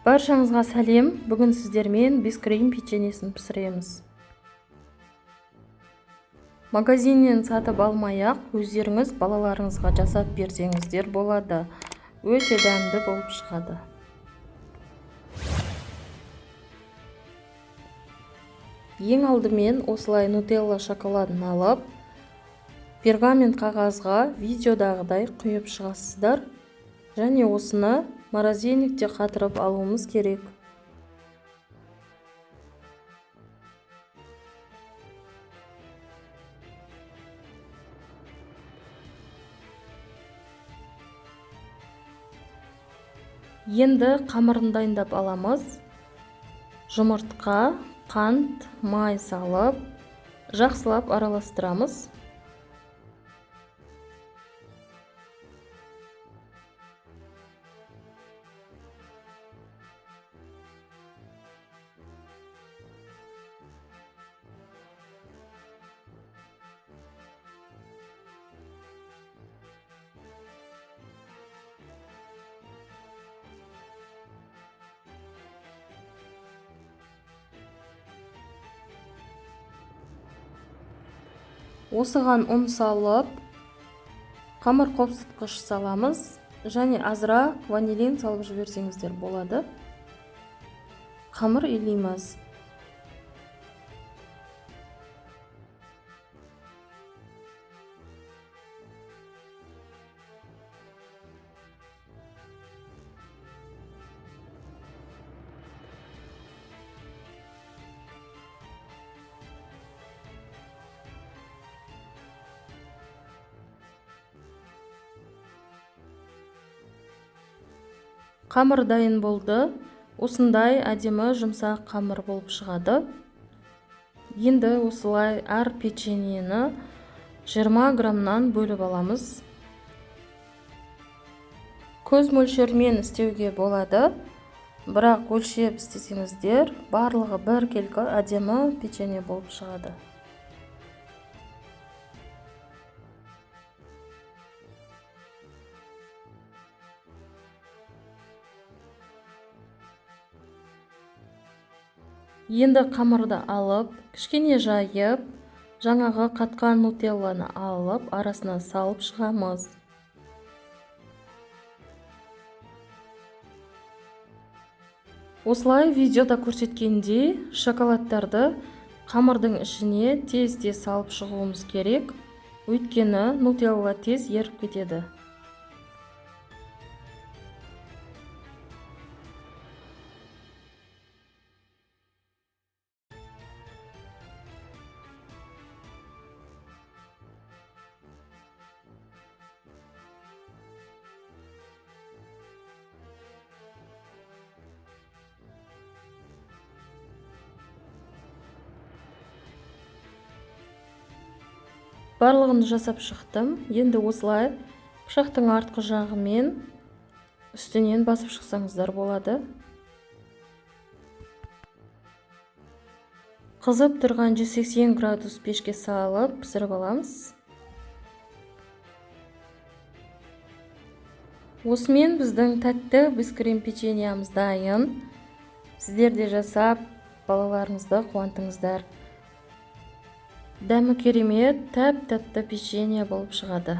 Баршаңызға сәлем. Бүгін сіздермен бискрем печеньесін пісіреміз. Магазиннен сатып алмай-ақ, өздеріңіз балаларыңызға жасап берсеңіздер болады. Өте дәмді болып шығады. Ең алдымен осылай нутелла шоколадын алып, пергамент қағазға видеодағыдай құйып шығасыздар. Және осыны морозильникте қатырып алуымыз керек. Енді қамырын дайындап аламыз. Жұмыртқа, қант, май салып, жақсылап араластырамыз. Осыған ұн салып, қамыр қопсытқыш саламыз және азырақ ванилин салып жіберсеңіздер болады. Қамыр илейміз. Қамыр дайын болды. Осындай әдемі жұмсақ қамыр болып шығады. Енді осылай әр печеньені 20 граммнан бөліп аламыз. Көз мөлшерімен істеуге болады, бірақ өлшеп істесеңіздер, барлығы біркелкі әдемі печенье болып шығады. Енді қамырды алып, кішкене жайып, жаңағы қатқан нутелланы алып, арасына салып шығамыз. Осылай видеода көрсеткендей, шоколадтарды қамырдың ішіне тез-тез салып шығуымыз керек, өйткені нутелла тез еріп кетеді. Барлығын жасап шықтым. Енді осылай пышақтың артқы жағымен үстінен басып шықсаңыздар болады. Қызып тұрған 180 градус пешке салып пісіріп аламыз. Осымен біздің тәтті бискрем печеньеміз дайын. Сіздер де жасап, балаларыңызды қуантыңыздар. Дәмі керемет, тәп-тәтті печенье болып шығады.